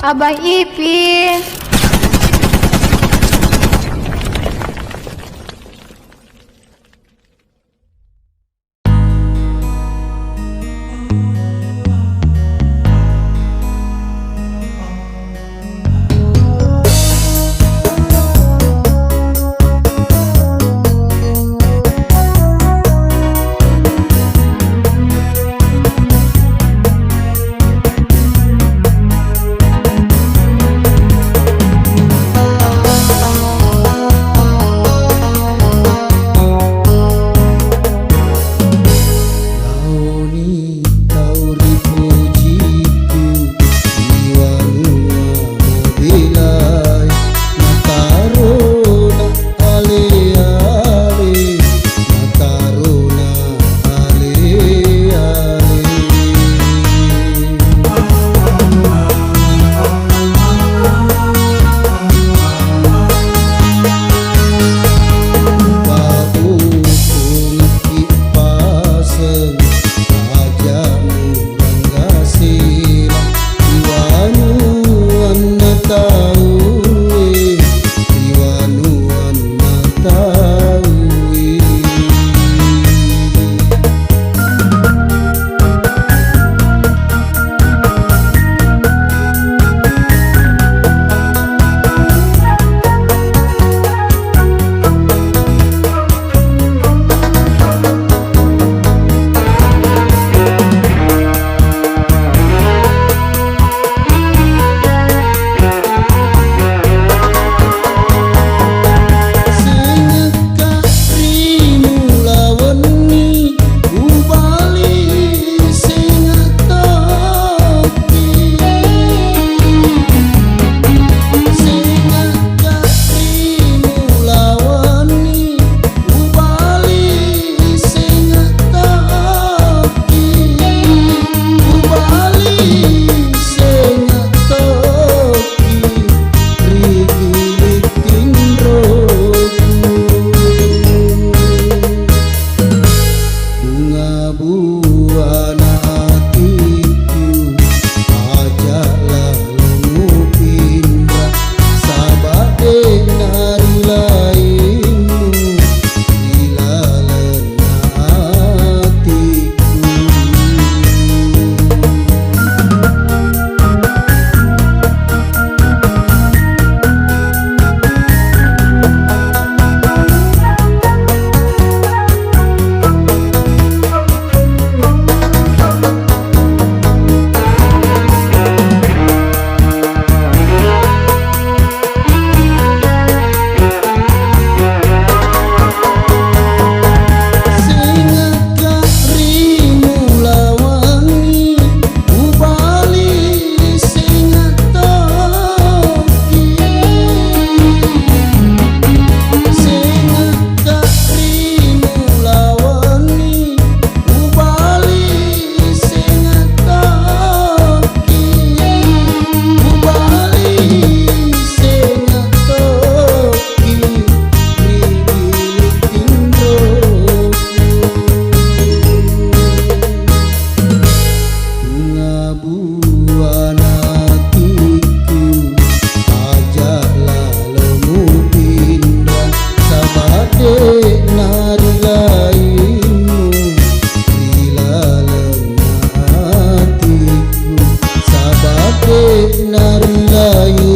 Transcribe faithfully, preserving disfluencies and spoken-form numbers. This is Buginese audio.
Abang Ipin. Laoni tau ripojikku, iwanua mabelai, matarona ale-ale, matarona ale-ale. Paukungki paseng, aja murangga sela, iwanuanna tauwe, iwanuanna tauwe. Sengakka rimula wenni, ubali sengak tokki. Sengakka rimula wenni, ubali sengak tokki. Ubali sengak tokki. Rigiling tinroku, bunga buana atiku, aja lalo mupinra, saba de narilainmu ri lalenna atiku. Sengakka rimula wenni, ubali sengak tokki. Sengakka rimula wenni, ubali sengak tokki. Ubali sengak tokki. Rigiling tinroku, bunga buana atiku, aja lalo mupinra, saba de narilainmu ri lalenna atiku, saba de narilainmu